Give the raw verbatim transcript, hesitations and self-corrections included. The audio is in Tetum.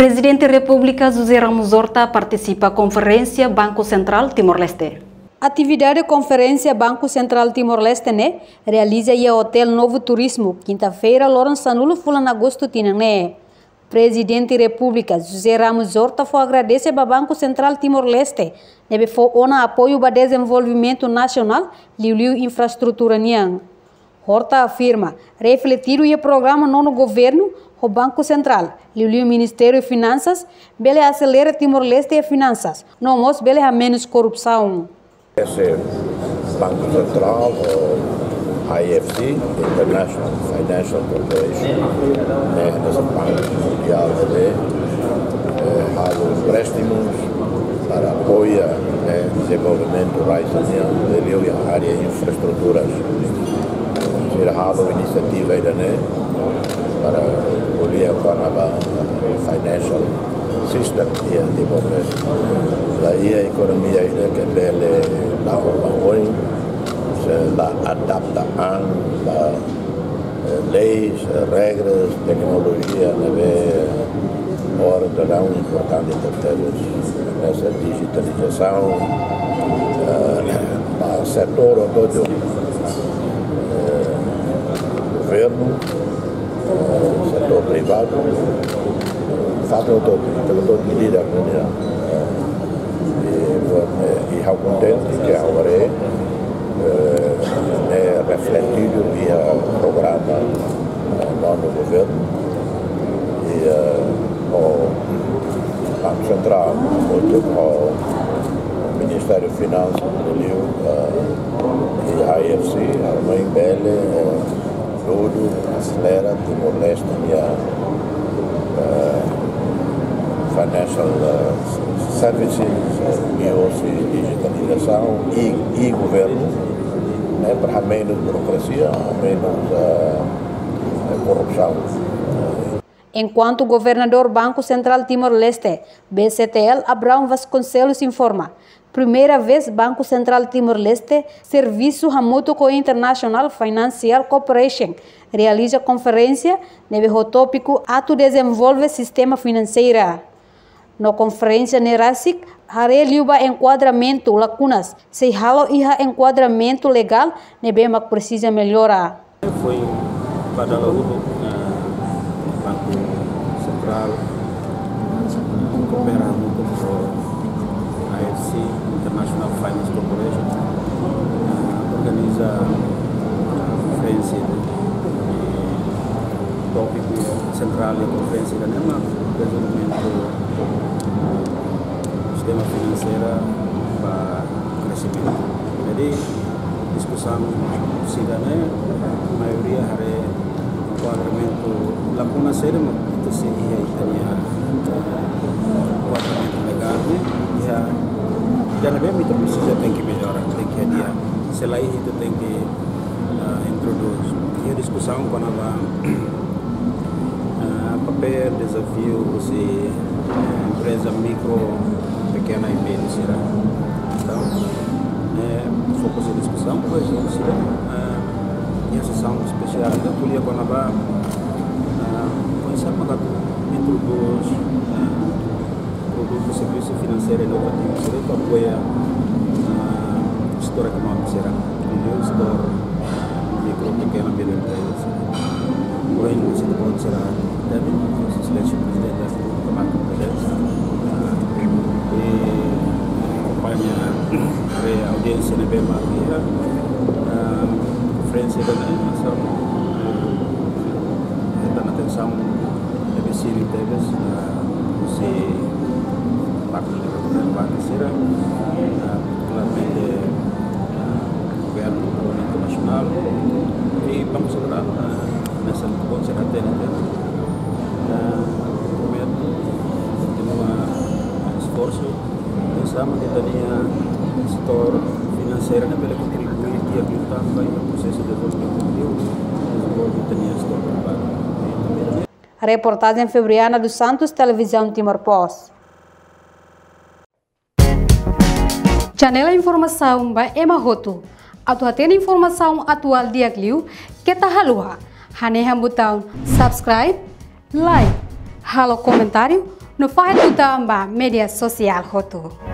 Prezidente Repúblika José Ramos Horta partisipa Konferénsia Banku Sentrál Timor-Leste. Atividade Konferénsia Banku Sentrál Timor-Leste ne'e realiza iha Hotel Novo Turismo, kinta-feira, loron sanulu fulan Agostu tinan ne'e. Prezidente Repúblika José Ramos Horta fó agradese ba Banku Sentrál Timor-Leste ne'ebé fó ona apoiu ba dezenvolvimentu nasionál, liuliu infraestrutura nian. Horta afirma, refletidu iha programa nono governu, ho Banku Sentrál, liuliu Ministériu Finansas, bele aselera Timor-Leste iha finansas, no mós bele hamenus korrupsaun. Esse Banku Sentrál, ou I F C, International Financial Corporation, ne'e hanesan Banku Mundiál ne'ebé, eh, halo empréstimus para apoia, eh, dezenvolvimentu rai sira-nian, liuliu iha área infraestruturas. Sira halo inisiativa ida-ne'e para ko'alia kona-ba financial system iha Timor-Leste. La iha ekonomia ida ke bele la'o ba oin, se la adapta an ba, eh, leis, eh, regras, teknolojia ne'ebé agora daudaun importante tebes, hanesan digitalizasaun, eh, ba setór hotu, eh, governu, eh, setór privadu, fatin hotu, hotu, hotu líder, eh, i, eh, i ha'u kontente ke agora, eh, ne'e refletidu iha programa, eh, nono governu, i, eh, ho Banku Sentrál, ho, ho Ministériu Finansas, liuliu, eh, i I F C, ha'u hanoin bele, eh, hodi aselera Timor-Leste nia, eh, financial, eh, services, eh, liuhosi digitalizasaun i, i governu, ne'e para hamenus burokrasia, hamenus, eh, korrupsaun. Enkuantu Governadór Banku Sentrál Timor-Leste, B C T L, Abraão Vasconcelos informa, primeira vez Banku Sentrál Timor-Leste servisu hamutuk ho International Financial Corporation realiza konferénsia ne'ebé ho tópiku Atu Dezenvolve Sistema Finanseira. No konferénsia ne'e rasik haree liu ba enkuadramentu lakunas sei halo iha enkuadramentu legál ne'ebé mak presiza mellora. Foin ba dala uluk, eh, Banku Sentrál, eh, koopera hamutuk ho I F C, International Finance Corporation, eh, organiza, eh, konferénsia, eh, tópiku sentrál iha konferénsia ida-ne'e mak dezenvolvimentu, eh, sistema finanseira ba kresimentu. Jadi, diskusaun sira-ne'e, maioria haree enkuadramentu lakuna saida mak ita sei iha ita-nia, eh, enkuadramentu legál ne'e, iha, iha ne'ebé mak ita presiza tenke mellora, tenke hadi'a. Se la iha ita tenke, eh, introdús. Iha diskusaun kona-ba, eh, papél, dezafiu husi, eh, empreza mikro, pekena i média sira. Entaun, eh, foku husi diskusaun, depois, husi, eh, iha sesaun espesiál, entaun, ko'alia kona-ba, eh, oinsá mak atu introdús, eh, produtu, servisu finanseiru inovativu sira atu apoia, ah, setór ekonómiku sira, liuliu setór mikro, pekena, média empreza sira. Ohin, se ita pode será, deve, Exelénsia Prezidente da Repúblika, Marco Prezensa, ah, i akompaña, haree audiénsia ne'ebé mak iha, ah, konferénsia ida-ne'e, asa, ah, hetan atensaun ne'ebé sériu tebes, ah, husi parte relevante sira, ah, partikularmente, ah, governu, Parlamentu Nasionál, i Banku Sentrál, ah, hanesan konsellu T N T, ah, promete kontinua esforsu, oinsá mak ita-nia setór finanseiru ne'e bele kontribui di'ak liután ba iha prosesu dezenvolvimentu, dezenvolve ita-nia setór privadu. Reportajen Febriana dos Santos, Televizaun Timor Post. Janela informasaun ba ema hotu. Atu hatene informasaun atuál di'ak liu, keta haluha hanehan butaun subscribe, like, halo komentáriu, no fahe tutan ba média sosiál hotu.